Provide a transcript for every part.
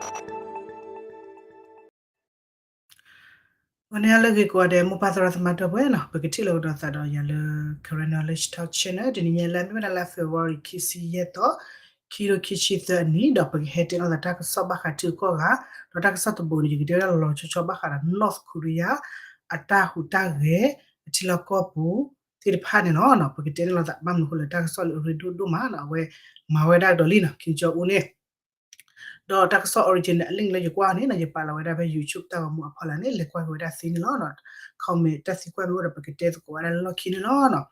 ဂီၤန့ၣ်လၢအဂ့ၤကိးဂၤဒဲး မိၢ်ပၢ်သရၣ်သမါဒီပုၢ်ဝဲၢ်နီၤ, ပကထံၣ်လိာ်ကဒီးသးဒီးယၤလၢ Karen Knowledge Talk Channel တနံၤညါလၢအမ့ၢ်ဝဲဒၣ်လါ February ခံဆံယဲၢ်သီ, ခံကထိခံဆံသၢအနံၣ်, ဒီးပကဟဲတဲလိာ်သးတၢ်ကစီၣ်ဘၣ်ဃးထံဂုၤကီၢ်ဂၤ, ဒီးတၢ်ကစီၣ်တဘိန့ၣ် ယကတဲဝဲဒၣ်လီၤလီၤဆီဆီဘၣ်ဃးဒီး North Korea အတၢ်ဟူးတၢ်ဂဲၤ အထံလီၢ်ကီၢ်ပူၤသ့ၣ်တဖၣ်န့ၣ်လီၤ. ပကတဲန့ၢ်လိာ်သး ဘၣ်မနုၤအဃိလဲၣ် တၢ်ကစီၣ်လၢအရ့ဒိၣ်ဒိၣ်မးနီၤ, အဝဲမၤဝဲဒၣ်ကဒီးလံနီၤ Kim Jong Un န့ၣ် ဒီးတၢ်ကစီၣ် original အလံာ်လၢယကွၢ်န့ၣ်နီၤ, ယပာ်လီၤဝဲဒၣ်ဖဲ YouTube တၢ်ဂီၤမူအဖီလာ်န့ၣ် လဲၤကွၢ်က့ၤဝဲဒၣ်သ့န့ၣ်လီၤ. comment တၢ်သံကွၢ်မ့ၢ်အိၣ်ဒီး ပကတဲသကိးဝဲဒၣ်လၢလီၢ်ခံန့ၣ်လီၤ.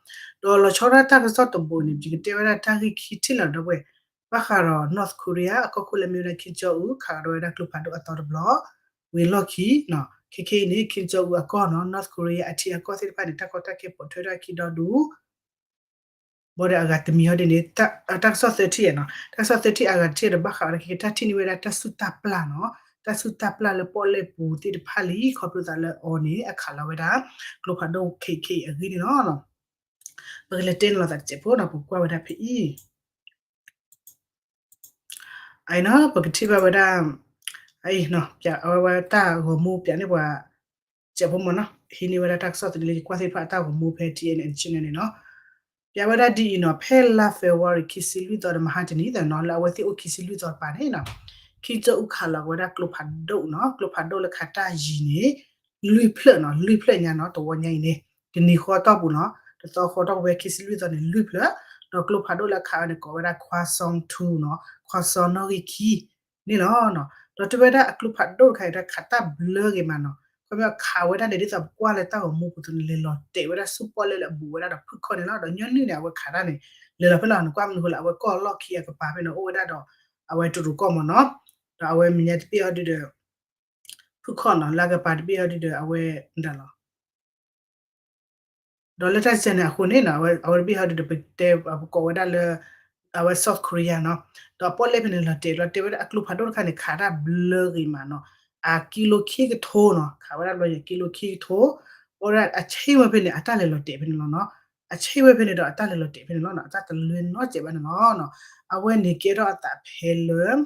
ဒီးလီၤဆီဒၣ်တၢ်ကစီၣ်တဘိန့ၣ် ယကတဲဝဲဒၣ်တၢ်ဂ့ၢ်ခံထံၣ်လီၤဒီပုၢ်ဝဲၢ်, ဘၣ်ဃးဒီး North Korea အကီၢ်ခိၣ်လၢမ့ၢ်ဝဲဒၣ် Kim Jong Un ခးကဒီးဝဲဒၣ်ကျိဖးဒိၣ်အသီတဘျီ ဝံၤလီၢ်ခံနီၤ, ခဲခဲအံၤန့ၣ် Kim Jong Un အကီၢ်နီၤ North Korea အထံအကီၢ်သ့ၣ်တဖၣ်န့ၣ် တၢ်ကီတၢ်ခဲပိာ်ထွဲထီၣ်ခံဒီဒူၣ် ဘၣ်ဒီးအဂၤတမံၤဟီဒ်န့ၣ် တၢ်ကစီၣ်သၢထံၣ်နီၤ, တၢ်ကစီၣ်သၢထံၣ်အဂၤတထံၣ်ဒီး ဘၣ်ဃးဝဲဒၣ်ခဲခဲ တၢ်ထံၣ်န့ၢ်ဝဲဒၣ်တၢ်စုၣ်တၢ်ပျၢ်နီၤ, တၢ်စုၣ်တၢ်ပျၢ်လၢပီၣ်လဲၣ်ပူၤသ့ၣ်တဖၣ်လံ ခီဖျိသးလၢအီၤန့ၣ် အခးလီၤဝဲဒၣ် ကျိဖးဒိၣ်ခဲခဲအံၤအဂ့ၢ်န့ၣ်လီၤ. ပကလဲၤတဲန့ၢ်လိာ်သးတစဲးဖိနီၤ, ပကွၢ်ဝဲဒၣ်ဖဲအံၤ အံၤနီၤ ပကထံၣ်ဘၣ်ဝဲဒၣ် အံၤနီၤ ပဝဲတၢ်ဂီၤမူပၠးန့ၢ်ပှၤ စဲးဖိမ့ၢ်နီၤ, ဟံးန့ၢ်ဝဲဒၣ်တၢ်ကစီၣ်သန့လၢယကွၢ်သ့ၣ်တဖၣ်အတၢ်ဂီၤမူဖဲ T N N channel န့ၣ်နီၤ, ပၠးဝဲဒၣ်ဒ်အံၤနီၤ, ဖဲလါ February ခံဆံလွံၢ်သီဒီးမဟါတနံၤသနီၤ လၢအဝဲသ့ၣ်အိၣ်ခံဆံလွံၢ်သီတပၤန့ၣ်နီၤ, ခံကၠီအူခးလီၤက့ၤဝဲဒၣ်ကျိဖးဒိၣ်နီၤ, ကျိဖးဒိၣ်လၢခးတၢ်ယံၤန့ၣ် လွံၢ်ဖျၢၣ်နီၤ, လွံၢ်ဖျၢၣ်ညါနီၤ, တဝီညါအံၤန့ၣ် တနံၤဃီတီၢ်ပူၤနီၤ, တသီဃီတီၢ်ပူၤဖဲခံဆံလွံၢ်သီန့ၣ် လွံၢ်ဖျၢၣ်, ဒီးကျိဖးဒိၣ်လၢအခးဝဲန့ၣ် ကိးဝဲဒၣ် ခွါစီထူနီၤ, ခွါစီနီၣ်ဂံၢ်ခံ န့ၣ်လီၤ. ဒီးတဲဝဲဒၣ်အကျိဖးဒိၣ်တခါအံၤ တၢ်ခးတၢ်ဘျၢဂ့ၤမးနီၤ, ခီပညီခးဝဲဒၣ်န့ၣ် ဒ်သိးပကွၢ်လၢတၢ်ဂီၤမူပူၤအသိးန့ၣ် လဲၤလီၤတဲာ်ဝဲဒၣ်ဆူပီၣ်လဲၣ်လၢအဘူးဝဲဒၣ်ဒီးဖုၣ်ခီၣ်န့ၣ်လီၤ. ဒီးညီနုၢ်န့ၣ် အဝဲခးတၢ်န့ၣ် လဲၤလီၤဖဲလဲၣ် နကွၢ်မနုၤအဃိလဲၣ် အဝဲကီၢ်လီၢ်ခံအကပၤဖဲန့ၣ် အိၣ်ဝဲဒၣ်ဒီး အဝဲတရူးကီၢ်မ့ၢ်နီၤ, ဒီးအဝဲမဲာ်ညါတဘ့ၣ်ဟီဒုဒီး ဖုၣ်ခီၣ်နီၤ, လၢအကပၤတဘ့ၣ်ဟီဒုဒီး အဝဲဒၣ်လီၤ ဒီးလၢတၢ်စဲးန့ၣ်အဃိန့ၣ်နီၤ, အဝဲတဘ့ၣ်ဟီဒုဒီး ပတဲ ပကိးဝဲဒၣ်လၢ အဝဲ South Korea နီၤ, ဒီးပီၣ်လဲၣ်ဖဲန့ၣ်လီၤတဲာ်လီၤတဲာ်ဝဲဒၣ်အကျိဖးဒိၣ်တခါန့ၣ် ခးတၢ်ဘျၢဂ့ၤမးနီၤ, အကံလိခံကထိနီၤ, ခးဝဲဒၣ်ဘျီန့ၣ် ကံလိခံကထိ, အိၣ်ဒၣ်အဆံးဝဲဖဲန့ၣ် အတၢ်လဲၤလီၤတဲာ်ဖဲန့ၣ်လီၤနီၤ, အဆံးဝဲဖဲန့ၣ်ဒီးအတၢ်လဲၤလီၤတဲာ်ဖဲန့ၣ်လီၤနီၤ, အတၢ်တလဲၤနီတစဲးဘၣ်န့ၣ်လီၤ. အဝဲန့ၣ်ကဲထီၣ်အသးဖဲလၢ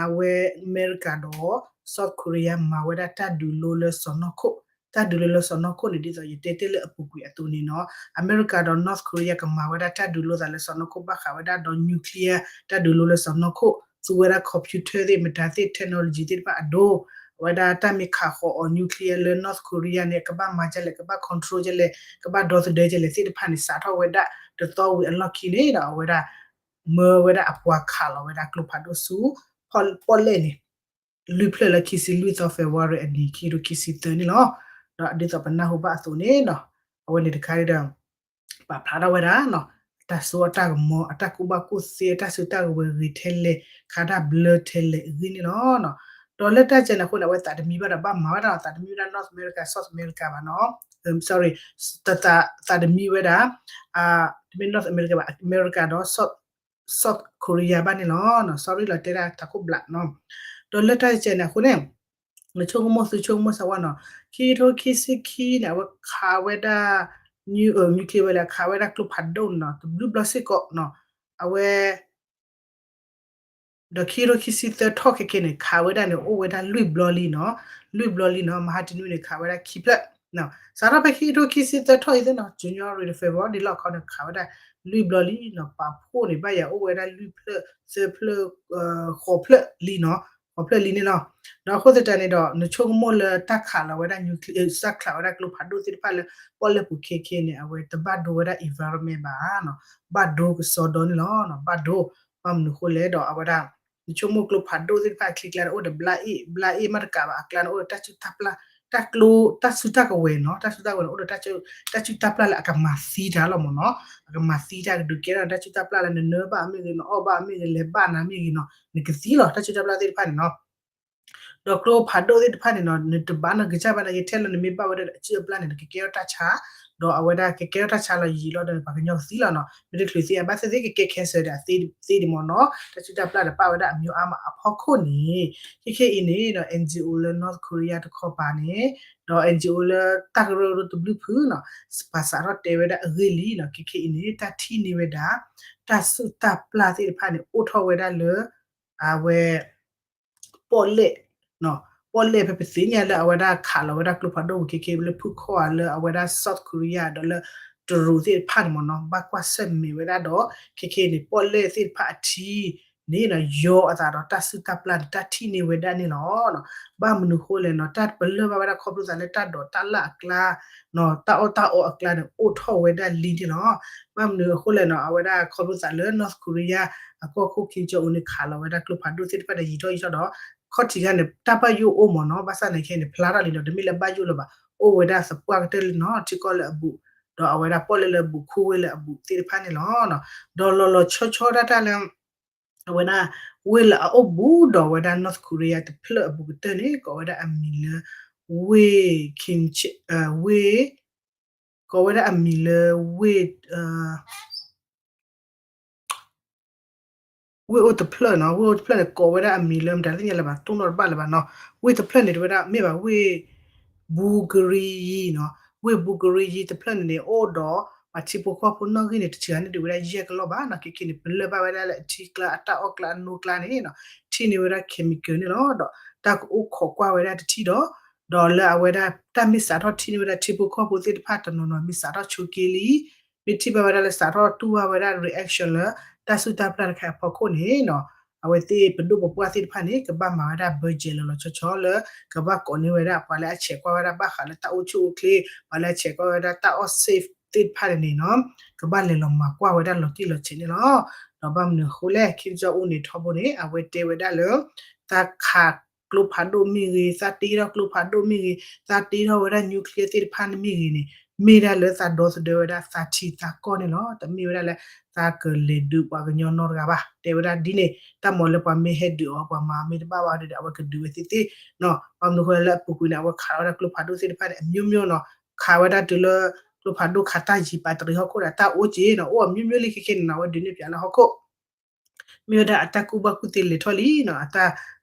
အဝဲအမဲရကၤဒီး South Korea မၤဝဲဒၣ်တၢ်ဒုးလိလၢစီၢ်နီၤခိၣ်, တၢ်ဒုးလိလၢစီၢ်နီၤခိၣ်န့ၣ် ဒ်သိးယတဲတ့ၢ်လၢအပူၤကွံာ်အသိးန့ၣ်နီၤ, အမဲရကၤဒီး North Korea ကမၤဝဲဒၣ်တၢ်ဒုးလိသးလၢစီၢ်နီၤခိၣ် ဘၣ်ဃးဝဲဒၣ်ဒီး nuclear တၢ်ဒုးလိလၢစီၢ်နီၤခိၣ်, သူဝဲဒၣ် computer သ့ၣ် မတၤသ့ၣ် technology သ့ၣ်တဖၣ်အဒိ, အဝဲဒၣ်တၢ်မ့ၢ်ခးဃီၤအီၤ nuclear လၢ North Korea န့ၣ် ကဘၣ်မၤဒ်လဲၣ် ကဘၣ် control ဒ်လဲၣ် ကဘၣ်ဒီသဒၢဒ်လဲၣ်သ့ၣ်တဖၣ်န့ၣ် စးထီၣ်ဝဲဒၣ်တသီဝံၤအလီၢ်ခံန့ၣ်ဒီး အဝဲဒၣ် မၢဝဲဒၣ်အပှၤခးလီၤဝဲဒၣ်ကျိဖးဒိၣ်ဆူ ပီၣ်လဲၣ်န့ၣ် လွံၢ်ဖျၢၣ်လၢခံဆံလွံၢ်သီ February အနံၤ ခံကထိခံဆံသၢန့ၣ်လီၤ. ဒီးဒ်သိးပနၢ်ဟူဘၣ်အသိးန့ၣ်ဒီး အဝဲန့ၣ်တခါဒီး ပာ်ဖျါထီၣ်ဝဲဒၣ် တၢ်စိအတၢ်ကမီၤ အတၢ်ကူၣ်ဘၣ်ကူၣ်သ့ အတၢ်စုတၢ်ကဝဲၤဂ့ၤထဲလဲၣ် ခးတၢ်ဘျၢထဲလဲၣ်အဂ့ၢ်န့ၣ်လီၤ. ဒီးလၢတၢ်စဲးန့ၣ်အဃိန့ၣ် အဝဲသးတမံဘၣ်ဒီးဘၣ်မၤဝဲဒၣ် သးတမံဝဲဒၣ် North America South America ဘၣ်နီၤ, sorry သးတမံဝဲဒၣ် တမ့ၢ် North America ဘၣ် အမဲရကၤဒီး South Korea ဘၣ်န့ၣ်လီၤ. sorry လီၤတဲဒၣ်တၢ်ခိၣ်ဘျးနီၤ. ဒီးလၢတၢ်စဲးန့ၣ်အဃိန့ၣ် နဆိကမိၣ်သုဆိကမိၣ်စၢၤဝဲနီၤ, ခံကထိခံဆံခံန့ၣ် အဝဲခးဝဲဒၣ် nuclear ဝဲလဲၣ် ခးဝဲဒၣ်ကျိဖးဒိၣ်န့ၣ်နီၤ တဘျုးဘျီစ့ၢ်ကီးနီၤ, အဝဲ ဒီးခံကထိခံဆံသၢထီၣ်ခဲခဲန့ၣ် ခးဝဲဒၣ်န့ၣ် အိၣ်ဝဲဒၣ်လွံၢ်ဘျီလံနီၤ, လွံၢ်ဘျီလံနီၤ, မဟါတနွံန့ၣ် ခးဝဲဒၣ်ခံဖျၢၣ်, စးထီၣ်ဖဲခံကထိခံဆံသၢထီၣ်အံၤသ့ၣ်နီၤ January February လီၤခီန့ၣ် ခးဝဲဒၣ်လွံၢ်ဘျီလံနီၤ, ပာ်ဖှိၣ်န့ၣ် ဘၣ်ယၤအိၣ်ဝဲဒၣ်လွံၢ်ဖျၢၣ် သၢဖျၢၣ် ဃိးဖျၢၣ်လံနီၤ, ဃိးဖျၢၣ်လံန့ၣ်လီၤ. ဒီးအဃိသတးန့ၣ်ဒီး နဆိကမိၣ်လၢတၢ်ခးလီၤဝဲဒၣ် nuclear တၢ်ခးဝဲဒၣ်ကျိဖးဒိၣ်သ့ၣ်တဖၣ်လၢ ပီၣ်လဲၣ်ပူၤခဲခဲန့ၣ် အဝဲတဘၣ်ဒိဝဲဒၣ် environment ဘၣ်နီၤ, ဘၣ်ဒိကစီဒီန့ၣ်လီၤ, ဘၣ်ဒိ, ဘၣ်မနုၤဃိလဲၣ်ဒီးအဝဲဒၣ် နဆိကမိၣ်ကျိဖးဒိၣ်သ့ၣ်တဖၣ်အချံကျါန့ၣ် အိၣ်ဒီးဘျါအ့ၣ်, ဘျါအ့ၣ်မ့ၢ်တကးဘၣ် အကျါန့ၣ် အိၣ်ဒီးတၢ်စုၣ်တၢ်ပျၢ်, တၢ်ကျိ တၢ်စုၣ်တၢ်ကဝဲၤနီၤ, တၢ်စုၣ်တၢ်ကဝဲၤန့ၣ် အိၣ်ဒီးတၢ်စုၣ်တၢ်ပျၢ်လၢအကမၤသံတၢ်လီၤမ့ၢ်နီၤ, အကမၤသံတၢ်ကဒုးကဲထီၣ်တၢ်စုၣ်တၢ်ပျၢ်လၢနနၢဘၣ်မ့ၢ်ဂ့ၤ နအီၣ်ဘၣ်မ့ၢ်ဂ့ၤ လဲၤဘၣ်နၤမ့ၢ်ဂ့ၤနီၤ နကသံလီၤ တၢ်စုၣ်တၢ်ပျၢ်သ့ၣ်တဖၣ်န့ၣ်နီၤ ဒီးကျိဖးဒိၣ်သ့ၣ်တဖၣ်န့ၣ်နီၤ နတဘၣ်နီၤ ကစၢ်ဘၣ်နီၤ ယထဲလၢနမ့ၢ်ဘၣ်ဝဲဒၣ်ဒီးအစုၣ်အပျၢ်န့ၣ် နကကဲထီၣ်တၢ်ဆါ, ဒီးအဝဲဒၣ်ကကဲထီၣ်တၢ်ဆါလီၤယံာ်လီၤဒီးပှၤကညီကသံလီၤနီၤ, မ့ၢ်တချုးသ့ အဘၣ်သ့ၣ်သ့ၣ်ကကဲ cancer ဒီးအသ့ဒံးမ့ၢ်နီၤ, တၢ်စုၣ်တၢ်ပျၢ်ဒီးပာ်ဝဲဒၣ်အမျိုးအါမးအဖီခိၣ်န့ၣ်, ခဲခဲအံၤန့ၣ်ဒီး NGO လၢ North Korea တခီပၤန့ၣ်, ဒီး NGO လၢတၢ်ကရၢကရိတဘျုးဖုနီၤ, ပှၤစးထီၣ်တဲဝဲဒၣ်အဂ့ၢ်လံနီၤ, ခဲခဲအံၤန့ၣ် တၢ်ထံၣ်န့ၢ်ဝဲဒၣ် တၢ်စုၣ်တၢ်ပျၢ်သ့ၣ်တဖၣ်န့ၣ် အိၣ်ထီၣ်ဝဲဒၣ်လၢ အဝဲ ပီၣ်လဲၣ် ပီၣ်လဲၣ်ဖဲပသ့ၣ်ညါလၢအဝဲဒၣ်ခးလီၤဝဲဒၣ်ကျိဖးဒိၣ်ပူၤခဲကဲလၢဖုၣ်ခီၣ်ဧါ လၢအဝဲဒၣ် South Korea ဒီးလၢတရူးသ့ၣ်တဖၣ်န့ၣ်မ့ၢ်နီၤ ဘၣ်ကွၢ်ဆၢၣ်မဲာ်ဝဲဒၣ်ဒီး ခဲကဲန့ၣ် ပီၣ်လဲၣ်သ့ၣ်တဖၣ်အထံန့ၣ်နီၤ ယီအသးဒီးတၢ်စုၣ်တၢ်ပျၢ်န့ၣ် တၢ်ထံၣ်န့ၢ်ဝဲဒၣ်န့ၣ်လီၤ. ဘၣ်မနုၤအဃိလဲၣ်နီၤ တၢ်ပလၢၢ်ဘၣ်ဝဲဒၣ်ခီဖျိသးလၢတၢ်ဒိးတၢ်လၢ်အကျါ တၢ်အီၣ်တၢ်အီအကျါန့ၣ် အိၣ်ထီၣ်ဝဲဒၣ်လံန့ၣ်လီၤ. ဘၣ်မနုၤအဃိလဲၣ်နီၤ အဝဲဒၣ်ခီဖျိသးလၢ North Korea အကီၢ်ခိၣ် Kim Jong Un န့ၣ် ခးလီၤဝဲဒၣ်ကျိဖးဒိၣ်သ့ၣ်တဖၣ်ဒီးယံာ်ထီၣ်ယံာ်ထီၣ်ဒီး ခီၣ်ထံးခါန့ၣ် တၢ်ဘၣ်ယိၣ်အိၣ်မ့ၢ်နီၤ ဘၣ်ဆၣ်သနာ်က့န့ၣ် ဖျါထီၣ်လံဒီး တမ့ၢ်လၢဘၣ်ယိၣ်လၢၤဘၣ် အိၣ်ဝဲဒၣ်သပှၢ်ကတၢၢ်လံနီၤ ထံကီၢ်လၢအဘူး ဒီးအဝဲဒၣ်ပီၣ်လဲၣ်လၢအဘူးခူဝ့ၢ်လၢအဘူးသ့ၣ်တဖၣ်န့ၣ်လီၤ. ဒီးလီၤလီၤဆီဆီဒၣ်တၢ်လၢ အဝဲဒၣ် ဝ့ၢ်လၢအအိၣ်ဘူးဒီးဝဲဒၣ် North Korea တဖျၢၣ်အဘူးကတၢၢ်န့ၣ် ကိးဝဲဒၣ်အမံၤလၢ ဝ့ၢ် Kim ဝ့ၢ် ကိးဝဲဒၣ်အမံၤလၢ ဝ့ၢ် ဝ့ၢ်အိၣ်တဖျၢၣ်နီၤ ဝ့ၢ်အိၣ်တဖျၢၣ်န့ၣ် ကိးဝဲဒၣ်အမံၤလၢမတၤသ့ၣ်ညါလၢၤဘၣ် တိၢ်နီၣ်တဘၣ်လၢၤဘၣ်နီၤ ဝ့ၢ်တဖျၢၣ်န့ၣ် တဝဲဒၣ်မ့ၢ်ဘၣ်ဝ့ၢ် ဘူကရံယံၤနီၤ ဝ့ၢ်ဘူကရံယံၤတဖျၢၣ်န့ၣ်န့ၣ် အိၣ်ဒီး ပှၤထံဖိကီၢ်ဖိနီၣ်ဂံၢ်န့ၣ် တဆံဂၤန့ၣ်ဒုးဝဲဒၣ်ယဲၢ်ကလီၢ်ဘၣ်နီၤ ခဲကဲန့ၣ် ပလၢၢ်ဘၣ်ဝဲဒၣ်လၢအထံကျါ အတၢ်အီၣ်ကျါ အနိကျါန့ၣ်နီၤ ထံၣ်န့ၢ်ဝဲဒၣ် chemical န့ၣ်လီၤ ဒီးတၢ်ကအိၣ်ခိးကွၢ်ဝဲဒၣ်တထံၣ်ဒီး ဒီးလၢအဝဲဒၣ်တၢ်မ့ၢ်စးထီၣ်ထံၣ်န့ၢ်ဝဲဒၣ်ထံဖိကီၢ်ဖိသ့ၣ်တဖၣ်တနီၤနီၤ မ့ၢ်စးထီၣ်ဆိးက့လံ မ့ၢ်ထံၣ်ဘၣ်ဝဲဒၣ်လၢစးထီၣ်တူၢ်ဘၣ်ဝဲဒၣ် reaction လၢ တၢ်စုၣ်တၢ်ပျၢ်တခါအဖီခိၣ်န့ၣ်နီၤ အဝဲသ့ၣ်ပဒိၣ်ပပှၢ်သ့ၣ်တဖၣ်န့ၣ် ကဘၣ်မၤဝဲဒၣ် budget လီၤလီၤဆီဆီလၢ ကဘၣ်ကိးန့ၢ်ဝဲဒၣ်ပှၤလၢအဆဲးကွၢ်ဝဲဒၣ်ဘၣ်ဃးလၢတၢ်အိၣ်ဆူၣ်အိၣ်ချ့ ပှၤလၢအဆဲးကွၢ်ဝဲဒၣ်တၢ်အီၣ် safe သ့ၣ်တဖၣ်န့ၣ်န့ၣ်နီၤ ကဘၣ်လဲၤလီၤမၤကွၢ်ဝဲဒၣ်လီၤတံၢ်လီၤဆဲးန့ၣ်လီၤ. ဒီးဘၣ်မနုၤအဃိလဲၣ် Kim Jong Un န့ၣ်ထီဘိန့ၣ် အဝဲတဲဝဲဒၣ်လၢ သးခးကျိဖးဒိၣ်မ့ၢ်ဂ့ၤ သးတ့ထီၣ်ကျိဖးဒိၣ်မ့ၢ်ဂ့ၤ သးတ့ထီၣ်ဝဲဒၣ် nuclear သ့ၣ်တဖၣ်န့ၣ်မ့ၢ်ဂ့ၤန့ၣ် မ့ၢ်ဒၣ်လၢသးဒီသဒၢဝဲဒၣ်သးထံသးကီၢ်န့ၣ်လီၤ. တမ့ၢ်ဝဲဒၣ်လၢ သးကလဲၤဒုးပှၤကညီနီတဂၤဘၣ် တဲဝဲဒၣ်ဒ်န့ၣ် တၢ်မၤလၢပှၤမ့ၢ်ဟဲဒုးအီၤ ပှၤမၤမ့ၢ်တဘၣ်ဘၣ်ဒီး အဝဲကဒုးဝဲသ့ၣ်သ့ၣ်နီၤ ဘၣ်မနုၤအဃိလဲၣ်လၢအပူၤကွံာ်န့ၣ် အဝဲခးလီၤဝဲဒၣ်ကျိဖးဒိၣ်သ့ၣ်တဖၣ်န့ၣ် အမျိုးမျိုးနီၤ ခးဝဲဒၣ်တုၤလၢ ကျိဖးဒိၣ်ခးတၢ်ယံၤပာ်တရံးဟီၣ်ခိၣ်ဒီး တၢ်အိၣ်က့ၤနီၤ အိၣ်အမျိုးမျိုးလံခဲကဲန့ၣ်နီၤ အဝဲဒုးန့ၢ်ပၠးလၢဟီၣ်ခိၣ် မ့ၢ်ဝဲဒၣ်အတၢ်ကူၣ်ဘၣ်ကူၣ်သ့လဲၤထီၣ်လံနီၤ အတၢ်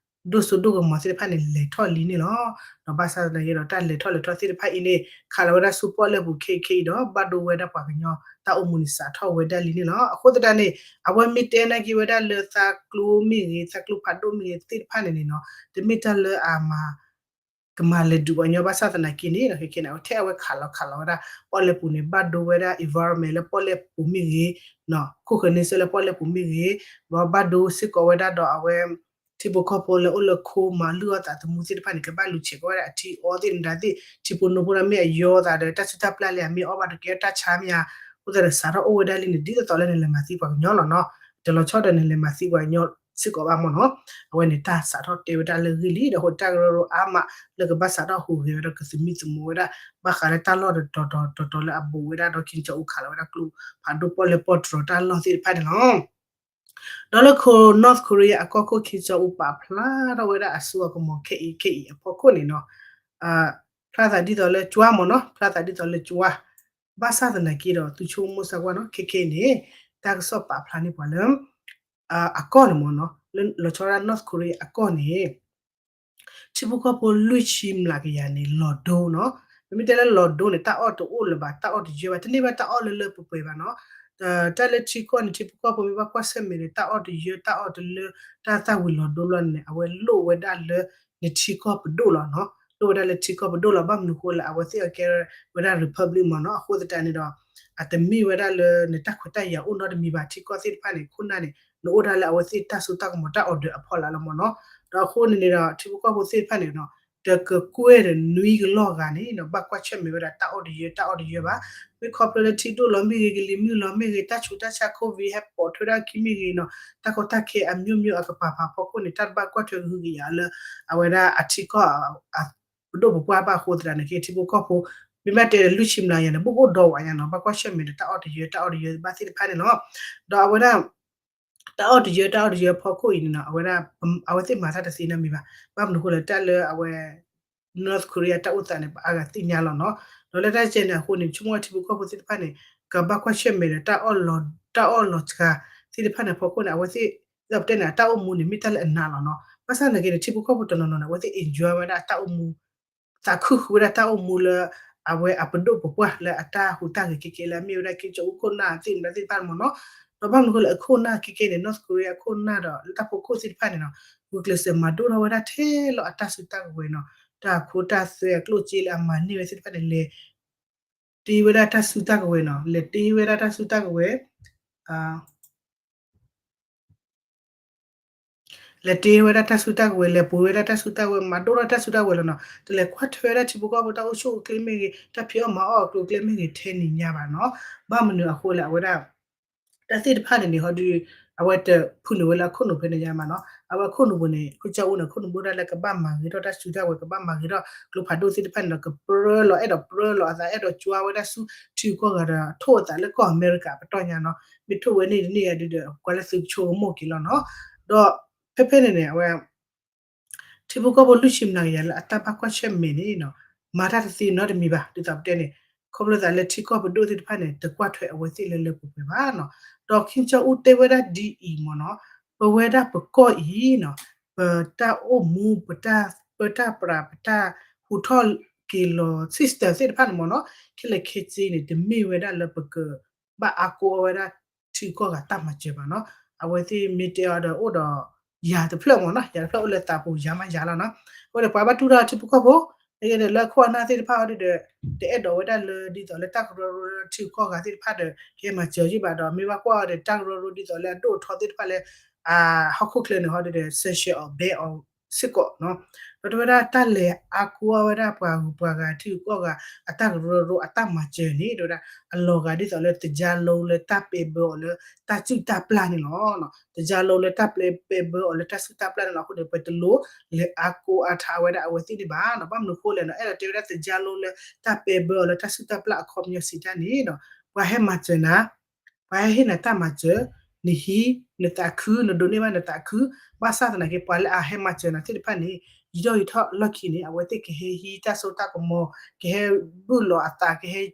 ဒိၣ်စိဒိၣ်ကမီၤသ့ၣ်တဖၣ်န့ၣ် လဲၤထီၣ်လံန့ၣ်လီၤ. ဒီးဘၣ်ဆၣ်သနာ်က့ဒီး တၢ်လဲၤထီၣ်လဲၤထီၣ်သ့ၣ်တဖၣ်အံၤန့ၣ် ခးလီၤဝဲဒၣ်ဆူပီၣ်လဲၣ်ပူၤခဲအံၤခဲအံၤဒီး ဘၣ်ဒိဝဲဒၣ်ပှၤကညီတၢ်အိၣ်မူန့ၣ် စးထီၣ်ဝဲဒၣ်လံန့ၣ်လီၤ. အဃိသတးန့ၣ် အဝဲမ့ၢ်တဲနာ်က့ၤဝဲဒၣ်လၢသးကျိမ့ၢ်ဂ့ၤ သးကျိဖးဒိၣ်မ့ၢ်ဂ့ၤသ့ၣ်တဖၣ်န့ၣ်န့ၣ်နီၤ တမ့ၢ်တၢ်လၢအမၤ ကမၤလဲၤဒုးပှၤကညီဘၣ်ဆၣ်သနာ်က့န့ၣ် ခဲကဲန့ၣ် အဝဲထဲအဝဲခးလီၤခးလီၤဝဲဒၣ် ပီၣ်လဲၣ်ပူၤန့ၣ် ဘၣ်ဒိဝဲဒၣ် environment လၢပီၣ်လဲၣ်ပူၤမ့ၢ်ဂ့ၤ ခိၣ်ဃၢၤန့ဆၢၣ်လၢပီၣ်လဲၣ်ပူၤမ့ၢ်ဂ့ၤ ဒီးဘၣ်ဒိစ့ၢ်ကီးဝဲဒၣ်ဒီးအဝဲ ထံဖိကီၢ်ဖိလၢအိၣ်လၢခိမၤလုၢ်အီၣ်သးသမူသ့ၣ်တဖၣ်န့ၣ် ကဘၣ်လူၤဆဲးကီးဝဲဒၣ်အထံအီသ့ၣ်န့ၣ်ဒၣ်သ့ၣ် ထံဖိနိဖိဒီးမ့ၢ်အယီသးဒီး တၢ်စုတၢ်ပျၢ်လၢအမ့ၢ်အီၣ်ဘၣ်တကဲတၢ်ဆါမ့ၢ်ဧါ အဃိသတးဒီးစးထီၣ်အိၣ်ဝဲဒၣ်လံန့ၣ် ဒ်သိးသိးလၢနလဲၤမၤသံပှၤကညီလီၤနီၤ တလီၤဆီဒီးနလဲၤမၤသံပှၤကညီစ့ၢ်ကီးဘၣ်မ့ၢ်နီၤ အဝဲန့ၣ်တၢ်စးထီၣ်တဲဝဲဒၣ်လၢဂ့ၢ်လံ ဒီးအဃိတၢ်ကရၢကရိအါမးလၢကဘၣ်စးထီၣ်ဟူးဂဲၤဝဲဒီးကသမံသမိးဝဲဒၣ် ဘၣ်ဃးလၢတၢ်လီၢ်တတီၤတီၤတီၤတီၤလၢအဘူးဝဲဒၣ်ဒီး Kim Jong Un ခးလီၤဝဲဒၣ်ကျိဖးဒိၣ်ပီၣ်လဲၣ်ပီၣ်တြီၤတၢ်လီၢ်သ့ၣ်တဖၣ်န့ၣ်လီၤ. ဒီးလၢခိ North Korea အကီၢ်ခိၣ် Kim Jong Un ပာ်ဖျါထီၣ်ဝဲဒၣ်အစိအကမီၤခဲအံၤခဲအံၤအဖီခိၣ်န့ၣ်နီၤ ဖျါသးဒ်သိးလၢကၠွါမ့ၢ်နီၤ ဖျါသးဒ်သိးလၢကၠွါ ဘၣ်ဆၣ်သနာ်က့ဒီး သုဆိကမိၣ်စၢ်ကွၢ်နီၤ ခဲခဲအံၤန့ၣ် တၢ်ကစီၣ်ပာ်ဖျါန့ၢ်ပှၤလၢ အကီၢ်န့ၣ်မ့ၢ်နီၤ လၢလီၤဆီဒၣ် North Korea အကီၢ်န့ၣ် ထံဖိကီၢ်ဖိလွံၢ်ဆံမျးကယၤန့ၣ် လီၤဒိနီၤ ပမ့ၢ်တဲလၢလီၤဒိန့ၣ် တၢ်အီၣ်တအိၣ်လၢၤဘၣ် တၢ်အီၣ်တယၢဘၣ် တန့ၢ်ဘၣ်တၢ်အီၣ်လၢလၢပှဲၤပှဲၤဘၣ်နီၤ တၢ်လၢထံကီၢ်န့ၣ် ထံဖိကီၢ်ဖိမ့ၢ်ဘၣ်ကွၢ်ဆၢၣ်မဲာ်န့ၣ် တၢ်အီၣ်တယၢ တၢ်အီၣ်တလၢ တၢ်သၣ်ဝံၤလီၤဒိဘျီန့ၣ် အဝဲလိၣ်ဝဲဒၣ်လၢနထံကီၢ်ပဒိၣ်လီၤနီၤ လိၣ်ဝဲဒၣ်လၢထံကီၢ်ပဒိၣ်လီၤ ဘၣ်မနုၤဃိလၢ အဝဲသ့ၣ်အကဲဝဲဒၣ် republic မ့ၢ်နီၤ အဃိသတးန့ၣ်ဒီး အတမ့ၢ်ဝဲဒၣ်လၢနတၢ်ခွဲးတၢ်ယာ်အိၣ်နီတမံၤဘၣ် ထံကီၢ်သ့ၣ်တဖၣ်န့ၣ် ခိၣ်နၢ်န့ၣ် နအိၣ်ဒၣ်လၢအဝဲသ့ၣ်တၢ်စိတၢ်ကမီၤတၢ် order အဖီလာ်လီၤမ့ၢ်နီၤ ဒီးအဃိန့ၣ်န့ၣ်ဒီး ထံဖိကီၢ်ဖိသ့ၣ်တဖၣ်န့ၣ်နီၤ တကကွဲၢ်ဒီးနွံကလီၢ်ဂၤန့ၣ်နီၤ ဘၣ်ကွၢ်ဆၢၣ်မဲာ်ဝဲဒၣ်တၢ်အီၣ်တယၢ တၢ်အီၣ်တယၢဘၣ် မ့ၢ်ခီဖျိလၢထံဒိၣ်လီၤမ့ၢ်ဂ့ၤ ကလံၤမုၢ်လီၤမ့ၢ်ဂ့ၤ တၢ်ဆူးတၢ်ဆါ COVID ဟဲပိာ်ထွဲဒၣ်ခံမ့ၢ်ဂ့ၤနီၤ တၢ်ကီတၢ်ခဲအမျိုးမျိုးအကပၤပၤဖီခိၣ်န့ၣ် တၢ်တဘၣ်ကွၢ်ထွဲကဟုကယာ်လၢ အဝဲဒၣ်အထံကီၢ် ပဒိၣ်ပပှၢ်ဘၣ်အဃိသတးန့ၣ် ကထံဖိကီၢ်ဖိ မ့ၢ်ဘၣ်တဲဒီးလွံၢ်ဆံမျးကယၤန့ၣ် ဘူးဘူးဒီးဝဲညါနီၤ ဘၣ်ကွၢ်ဆၢၣ်မဲာ်ဒီးတၢ်အီၣ်တယၢ တၢ်အီၣ်တယၢဘၣ်သ့ၣ်တဖၣ်န့ၣ်လီၤ. ဒီးအဝဲဒၣ် တၢ်အီၣ်တယၢ တၢ်အီၣ်တယၢအဖီခိၣ်အံၤန့ၣ်နီၤ အဝဲဒၣ် အဝဲသ့ၣ်မၤတၢ်တသ့နီတမံၤဘၣ်. ဘၣ်မနုၤအဃိလဲၣ် တၢ်လၢအဝဲ North Korea တၢ်အိၣ်သးန့ၣ် ပှၤအါဂၤသ့ၣ်ညါလီၤနီၤ. ဒီးလၢတၢ်ကဲန့ၣ်အဃိန့ၣ် ဆိကမိၣ်ဝဲထံဖိကီၢ်ဖိသ့ၣ်တဖၣ်န့ၣ် ကဘၣ်ကွၢ်ဆၢၣ်မဲာ်ဒီး တၢ်အီၣ်လီၤစှၤသ့ၣ်တဖၣ်န့ၣ်အဖီခိၣ်န့ၣ် အဝဲသ့ၣ် ဒ်သိးပတဲန့ၣ် တၢ်အိၣ်မူန့ၣ် မ့ၢ်တၢ်လၢအနးလီၤနီၤ. ဘၣ်ဆၣ်သနာ်က့န့ၣ် ထံဖိကီၢ်ဖိတနီၤနီၤန့ၣ် အဝဲသ့ၣ် enjoy ဝဲဒၣ်တၢ်အိၣ်မူ သးခုဃုာ်ဝဲဒၣ်တၢ်အိၣ်မူလၢ အဝဲအပဒိၣ်ပပှၢ်လၢအတၢ်ဟူးတၢ်ဂဲၤကဲကဲလၢအမ့ၢ်ဝဲဒၣ် က့ကၠီအူခိၣ်နၢ်သ့ၣ်မတၤသ့ၣ်တဖၣ်န့ၣ်မ့ၢ်နီၤ. ဒီးဘၣ်မနုၤအဃိလဲၣ် အခိၣ်နၢ်ခဲကဲန့ၣ် North Korea အခိၣ်နၢ်ဒီးလၢတၢ်ဖီခိၣ်သ့ၣ်တဖၣ်န့ၣ်နီၤ ဂုာ်ကျဲးစၢးမၤဒိၣ်ထီၣ်ဝဲဒၣ်ထဲလီၤအတၢ်စုတၢ်ကဝဲၤနီၤ တၢ်အခိတၢ်သွဲအကျိၣ်စ့လၢအမၤန့ၢ်ဝဲသ့ၣ်တဖၣ်န့ၣ် လဲၤတ့ဝဲဒၣ်တၢ်စုတၢ်ကဝဲၤနီၤ လဲၤတ့ဝဲဒၣ်တၢ်စုတၢ်ကဝဲၤ လဲၤတ့ဝဲဒၣ်တၢ်စုတၢ်ကဝဲၤ လဲၤပှ့ၤဝဲဒၣ်တၢ်စုတၢ်ကဝဲၤ မၤဒိၣ်ထီၣ်တၢ်စုတၢ်ကဝဲၤလီၤနီၤ တလဲၤကွၢ်ထွဲဝဲဒၣ်ထံဖိကီၢ်ဖိတၢ်အိၣ်ဆူၣ်အိၣ်ချ့မ့ၢ်ဂ့ၤ တၢ်ဖံးအီၣ်မၤအီၣ်အကျိၤအကျဲမ့ၢ်ဂ့ၤ ထဲန့ၣ်ညါဘၣ်နီၤ ဘၣ်မနုၤအဃိလဲၣ် အဝဲဒၣ် တၢ်သ့ၣ်တဖၣ်န့ၣ်န့ၣ် ဟီဒုး အဝဲတဖုနုာ်ဝဲလၢအခိၣ်နူာ်ဖဲန့ၣ်ညါမးနီၤ အဝဲအခိၣ်နူာ်ပူၤန့ၣ် ခိၣ်ကၠီအူန့ၣ် အခိၣ်နူာ်ဘိဒၣ်လၢကဘၣ်မၤဂ့ၤထီၣ်တၢ်စုတၢ်ကဝဲၤ ကဘၣ်မၤဂ့ၤထီၣ်ကျိဖးဒိၣ်သ့ၣ်တဖၣ်န့ၣ်ဒီး ကပြၢလီၤ အဲၣ်ဒိးပြၢလီၤအသး အဲၣ်ဒိးကွၢ်ဝဲဒၣ်ဆူထံကီၢ်ဂၤဒီး ထိၣ်အသးလၢကီၢ်အမဲရကၤပတီၢ်ညါနီၤ မ့ၢ်ထိၣ်ဝဲန့ၣ်တန့ၢ်ဂၤဒုးဒီး ကွၢ်လၢသုကဆိကမိၣ်က့ၤလီၤနီၤ ဒီးဖဲဖဲန့ၣ်န့ၣ် အဝဲ ထံဖိကီၢ်ဖိလွံၢ်ဆံမျးကယၤလၢအတၢ်ဘၣ်ကွၢ်ဆၢၣ်မဲာ်န့ၣ်နီၤ မၤတၢ်တသ့နီတမံၤဘၣ် ဒ်သိးပတဲန့ၣ် ခီဖျိသးလၢထံကီၢ်ပဒိၣ်သ့ၣ်တဖၣ်န့ၣ် တကွၢ်ထွဲအဝဲသ့ၣ်လၢလၢပှဲၤပှဲၤဘၣ်နီၤ ဒီးခံကၠီအူတဲဝဲဒၣ်ဒ်အံၤမ့ၢ်နီၤ ပဝဲဒၣ်ပကီၢ်အံၤနီၤ ပတၢ်အိၣ်မူ ပတၢ်ပၢတၢ်ပြး ပတၢ်ဟူးထီၣ်က့ၤလီၤ system သ့ၣ်တဖၣ်န့ၣ်မ့ၢ်နီၤ ခဲလၢာ်ခဲဆ့န့ၣ် တမ့ၢ်ဝဲဒၣ်လၢပက ဘၣ်အါကိးအီၤဝဲဒၣ် ထံကီၢ်ဂၤတၢ်မၤစၢၤဘၣ်နီၤ အဝဲသ့ၣ်မ့ၢ်တဲအီၤဒီးအိၣ်ဒီး ယၤတဖျၢၣ်မ့ၢ်နီၤ ယၤတဖျၢၣ်အိၣ်လၢသးပူၤ ယၤမးယၤလီၤနီၤ အဃိန့ၣ် ပှၤဘၣ်တူၢ်ထီၣ်ထံဖိကီၢ်ဖိ အဂ့ၢ်ဒ်လၢခိၣ်အနၢ်သ့ၣ်တဖၣ်အီၤဒုးဒီး တအဲၣ်ဒိးဝဲဒၣ်လၢဒ်သိးလၢတၢ်ကရၢကရိလၢထံကီၢ်ဂၤသ့ၣ်တဖၣ်ဒီး ကဟဲမၤစၢၤယံၣ်ဘၣ်ဒီး မ့ၢ်ဘၣ်ကွၢ်အီၤဒီးတၢ်ကရၢကရိဒ်သိးလၢအဒိၣ်အထီသ့ၣ်တဖၣ်လၢ အဟီၣ်ခိၣ်ချၢန့ၣ်ဟီဒုးဒီး sanction အီၤ ban အီၤ စ့ၢ်ကီးနီၤ ဒီးတဲဝဲဒၣ်တၢ်လဲၤအါကိးအီၤဝဲဒၣ်ပှၤဂုၤပှၤဂၤထံဂုၤကီၢ်ဂၤ အတၢ်ကရၢကရိအတၢ်မၤစၢၤန့ၣ် တဲဝဲဒၣ် အလီၤဂာ်ဒ်သိးလၢတကၢလိလၢတၢ်ပဲဘၢအီၤလၢတၢ်စုၣ်တၢ်ပျၢ်န့ၣ်လီၤ. တကၢလိလၢတၢ်ပဲဘၢအီၤလၢတၢ်စုၣ်တၢ်ပျၢ်န့ၣ်လီၤ. အဃိန့ၣ် ပတလိၣ်လဲၤအါကိးအါထးဝဲဒၣ်အဝဲသ့ၣ်န့ၣ်ဘၣ်နီၤ. ဘၣ်မနုၤအဃိလဲၣ်နီၤ အဲၣ်ဒိးတဲဝဲဒၣ်တကၢလိလၢတၢ်ပဲဘၢအီၤလၢတၢ်စုၣ်တၢ်ပျၢ်အခီပညီစံးတၢ်န့ၣ်ဒီး ပှၤဟဲမၤစၢၤနၤ ပှၤဟဲဟ့ၣ်နၤတၢ်မၤစၢၤ, နဟံးနသးခု နဒိးန့ၢ်ဘၣ်နသးခု, ဘၣ်ဆၣ်သနာ်က့ ပှၤလၢအဟဲမၤစၢၤနၤသ့ၣ်တဖၣ်န့ၣ် ယံာ်ထီၣ်ယံာ်ထီၣ်လီၢ်ခံန့ၣ် အဝဲသ့ၣ်ကဟဲဟံးတၢ်စိတၢ်ကမီၤ, ကဟဲဘုၣ်လီၤအသး, ကဟဲယ့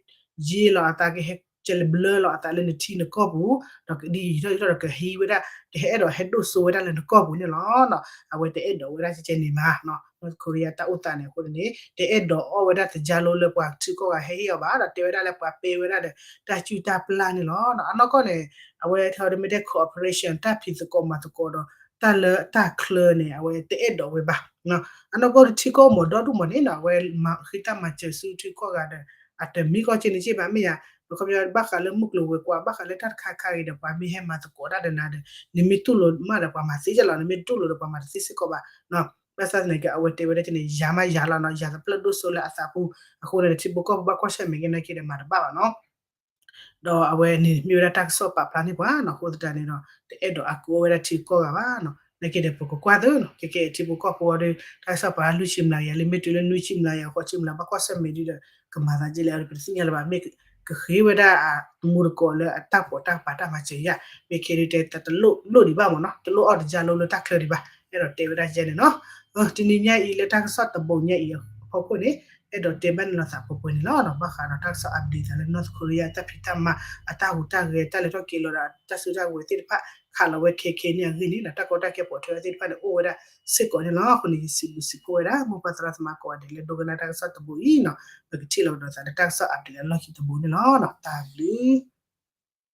လီၤအသး, ကဟဲကဲလဲၤဘျၢလီၤအသးလၢနထံနကီၢ်ပူၤ, ဒီးဒ်ယံာ်ထီၣ်ယံာ်ထီၣ်ဒီးကဟံးဝဲဒၣ်, ကဟဲအဲၣ်ဒိးဟဲဒိၣ်စိဝဲဒၣ်လၢနကီၢ်ပူၤန့ၣ်လီၤ. အဝဲတအဲၣ်ဒိးဝဲဒၣ်ကဲန့ၣ်ဘၣ် North Korea တၢ်အိၣ်သးန့ၣ်အဃိန့ၣ် တအဲၣ်ဒိးအီၣ်ဝဲဒၣ်တကၢလိလၢပှၤထံကီၢ်ဂၤဟဲဟ့ၣ်အီၤဘၣ်, ဒီးတဲဝဲဒၣ်လၢပှၤပဲဝဲဒၣ်ဒီး တၢ်စုၣ်တၢ်ပျၢ်န့ၣ်လီၤ. အနီၢ်ကီၢ်န့ၣ် အဝဲထီၣ်ဒ်မ့ၢ်တဲ cooperation တၢ်ဖံးသကိးမၤသကိးဒီး တၢ်လၢတၢ်ချၢန့ၣ် အဝဲတအဲၣ်ဒိးဝဲဘၣ်. အနီၢ်ကီၢ်ထံကီၢ်မီၤဒီဒူၣ်မီၤန့ၣ်နီၤ အဝဲမၤဃ့တၢ်မၤစၢၤဆူထံကီၢ်ဂၤဒီး အတမံၤကီၢ်က့န့ၣ်က့ဘၣ်မ့ၢ်ယါ, ခီပညီဘၣ်ဃးလၢမုၢ်ကျိၤဝဲၤကွာ် ဘၣ်ဃးလၢတၢ်တခါခါဂ့ၤဒီး ပှၤမ့ၢ်ဟဲမၤသကိးတၢ်ဒီးနၤဒီး နမ့ၢ်တူၢ်လိာ်မးဒီးပှၤမၤသ့ကလီၤ, နမ့ၢ်တူၢ်လိာ်ဒီးပှၤမၤတသ့စ့ၢ်ကီးဘၣ်. ဘၣ်ဆၣ်သနာ်က့ အဝဲတဲဝဲဒၣ်က့န့ၣ် ယၤမးယၤလီၤနီၤ, ယၤတဖျၢၣ်ဒိၣ်စိလၢအသးပူၤ, အဃိန့ၣ် ထံဖိကီၢ်ဖိဘၣ်ကွၢ်ဆၢၣ်မဲာ်က့ၤနာ်က့ဒီးမၤတဘၣ်ဘၣ်နီၤ. ဒီးအဝဲန့ၣ်မ့ၢ်ဝဲဒၣ်တၢ်ကစီၣ်ပာ်ဖျါန့ၢ်ပှၤနီၤ, အဃိသတးန့ၣ်ဒီး တအဲၣ်ဒိးအါကိးဝဲဒၣ်ထံကီၢ်ဂၤဘၣ်နီၤ. နာ်က့ဒီးပကကွၢ်သုနီၤ, ကဲကဲထံဖိကီၢ်ဖိအီၤဒီး တၢ်ကစီၣ်ပာ်ဖျါလွံၢ်ဆံမျးကယၤလၢ မ့ၢ်တုၤလၢနွံဆံမျးကယၤ ဃိးဆံမျး ဘၣ်ကွၢ်ဆၢၣ်မဲာ်ဒ်ဒီး ကမၤသးဒ်လဲၣ်အီၤဒီး ပတသ့ၣ်ညါလၢၤဘၣ်, မ့ၢ်ကဃ့ဝဲဒၣ်အမူတကိးလၢအတၢ်ပီးတၢ်ပာ်တၢ်မၤစၢၤယါ, မ့ၢ်ခဲဒုးတဲတလိၣ်လိၣ်ဒံးဘၣ်မ့ၢ်နီၤ, တလိၣ်အီၣ်တကၢလိလၢတၢ်ချၢဒံးဘၣ်, အဲၣ်ဒိးတဲဝဲဒၣ်ယဲန့ၣ်နီၤ. တနံၤညါအံၤလၢတၢ်ကစီၣ်တဘိညါအံၤအဖီခိၣ်န့ၣ် အဲၣ်ဒိးတဲဘၣ်န့ၣ်လီၤသးပှဲၤပှဲၤန့ၣ်လီၤ. ဘၣ်ဃးဒီးတၢ်ကစီၣ် update သးလၢ North Korea တၢ်ဖံးတၢ်မၤ အတၢ်ဟူးတၢ်ဂဲၤ တၢ်လဲၤထီၣ်က့ၤလီၤဒီးတၢ်စုတၢ်ဝဲၤသ့ၣ်တဖၣ် ခးလီၤဝဲခဲခဲန့ၣ်အဂ့ၢ်န့ၣ် တၢ်ကီတၢ်ခဲပိာ်ထွဲဝဲသ့ၣ်တဖၣ်န့ၣ် အိၣ်ဝဲဒၣ်စ့ၢ်ကီးန့ၣ်လီၤ. အဃိန့ၣ် ယစံးဘျုးစံးဖှိၣ်ဝဲဒၣ် မိၢ်ပၢ်သရၣ်သမါကိးဂၤဒဲးလၢဒိကနၣ်တၢ်ကစီၣ်တဘိအံၤနီၤ, ပကထံၣ်လိာ်ကဒီးသးလၢတၢ်ကစီၣ် update လၢလီၢ်ခံတဘိန့ၣ်လီၤ. တၢ်ဘျုး